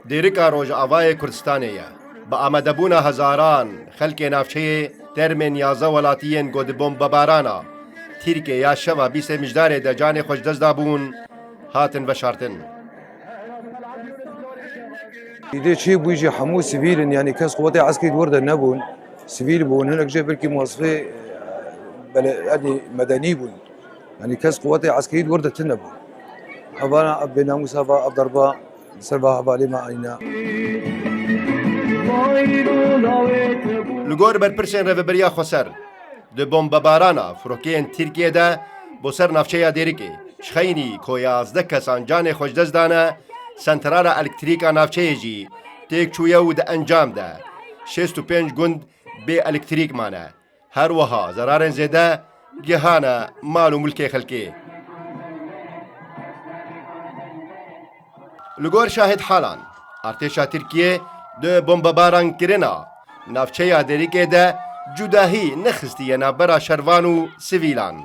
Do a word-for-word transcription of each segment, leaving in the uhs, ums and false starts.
Dêrika Rojavayê Kurdistanê ye. Bi amadebûna hezaran xelkê navçeyê termên yazdeh welatiyên ku di bombebarana Tirkiyê ya şeva bîstê Mijdarê de canê xwe ji dest dabûn, hatin veşartin. Îdê çêbûyî jî hemû sivîl in, yanî kes quwetê eskerî di wir de nebûn. Sivîl bûn, hinek jê belkî muwesifê bele-, yanî medenî bûn. Yanî kes quwetê eskerî di wir de tune bûn. Evana ev bênamûsa va ev derba li ser va hevalê me anîne. Li gor berpirsên Rêveberiya Xweser, di bombebarana firokeyên Tirkiyê de bo ser navçeya Dêrikê ji xeynî ku yazdeh kesan canê xwe ji dest dane, sentrala elektrîk a navçeyê jî têk çûye û di encam de şêst û pênc gund bê elektrîk mane. Her wiha zerarên zêde gihane mal û milkê xelkê. Li gor şahidhalan, artêşa Tirkiyê di bombebaran kirina navçeya Dêrikê de cudahî nexistiye navbera şervan û sivîlan.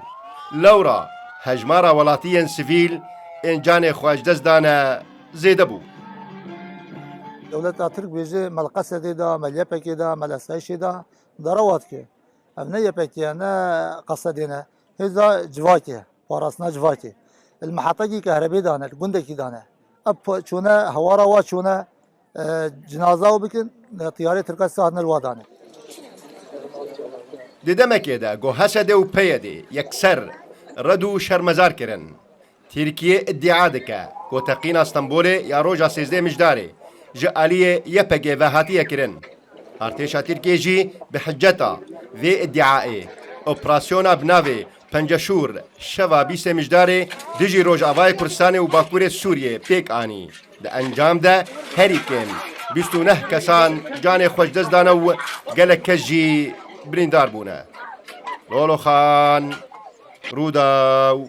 Lewra hejmara welatiyên sivîl ên canê xwe ji dest dane zêde bû. Dewleta Tirk bêje me li Qesedê de, me li Y P G'ê de, me li Esayişê de, dara wa dike. Ev ne Y P G ye, ne Qesedê ne. Hêza civakê, parastina civakê. Li mehetekî kehrebê dane, li gundekî dane. Ev çûne, hewara wa çûne, e, cinaza û bikin, e, tiyarê Tirka sahne li wa dane. Di demekê de ku H S D û P Y D yekser red û şermezar kirin. Tirkiye îdia dike ku teqîna Stenbolê ya roja sêzdeh Mijdarê ji aliyê Y P G ve hatiye kirin. Artêşa Tirkiyê jî bi hiceta vê îdiayê operasyona bi navê Penceşûr şeva bîstê Mijdarê dijî Rojavayê Kurdistanê û Bakurê Sûriyê pêk anî. Di encam de herî kêm bîst û neh kesan canê xwe ji dest dane û gelek kes jî birîndar bûne. Lolo Xan, Rûdaw.